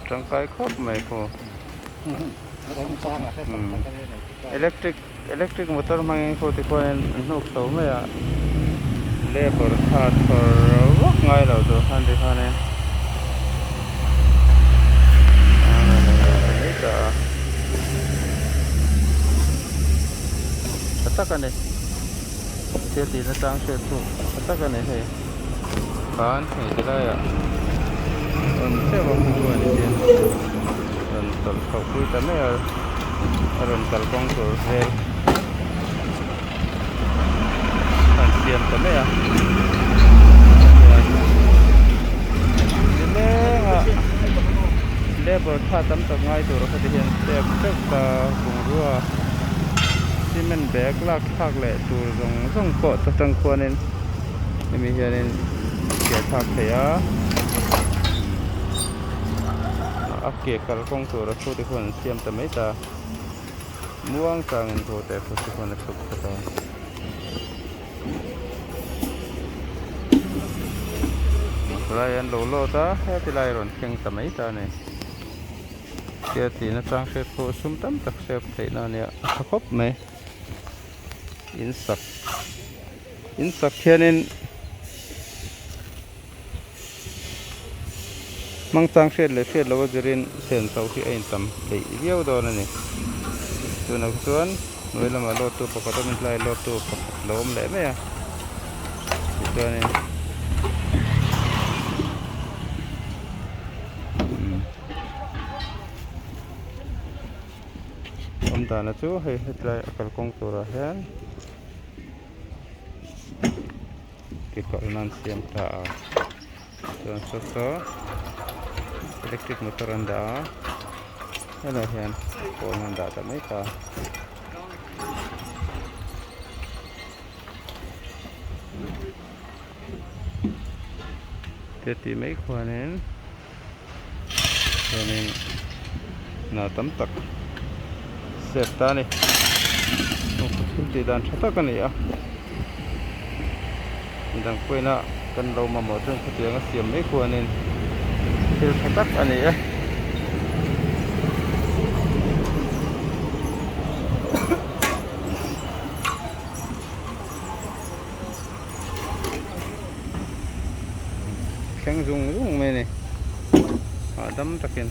Tangkai khawp mai khu. Electric electric motor hmangin khu tikhuanin an hnuk chho mai a, labour tha chhawr vak ngai lo tur khan tikhuanin tha tak a ni thil tih nachang hriat chu tha tak a ni hei. Khan hei ti laiah rawn teuh a hmu a ni hian rawn tawlh chhoh pui ta mai a a rawn kalkawng tur vel an siam ta mai a chuan nileng a labour tha tam tak ngai tur kha ti hian step teuh ta bungrua cement bag lak thlak leh tur zawng zawng pawh ta tang khuanin. Hemi hianin a ke thlak thei a a ke kalkawng tur a chhute khuan an siam ta mai ta muang changin thu te pawh te khuan a chhuk thla ta. Khawlai an lo lawt a heti lai a rawn thleng ta mai ta a ni. Tia tihna chang hriat pawh sum tam tak hriat theihna a nia a tha khawp mai. In sak in sak hianin hmang chang hriat leh hriat loh a zirin senso hi a intam hleih viau dawn a ni. Tunah chuan hnuai lamah load tu pakhat awmin tlai load tu pakhat lo awm leh mai a tichuanin Awm dana chu hei hetlai a kalkawng turah hian ke kalna an siam ta a chuan saw saw electric motor an dah a helaiah hian pawn an dah ta mai ta te tih mai khuanin. Chuanin hna tam tak sep ta a ni thil tih dan tha tak a ni a midang pawhin a kan lo mamawh chuan khatiang a siam mai khuanin thil tha tak a ni e. Thleng zung zung mai a ni hahdam takin.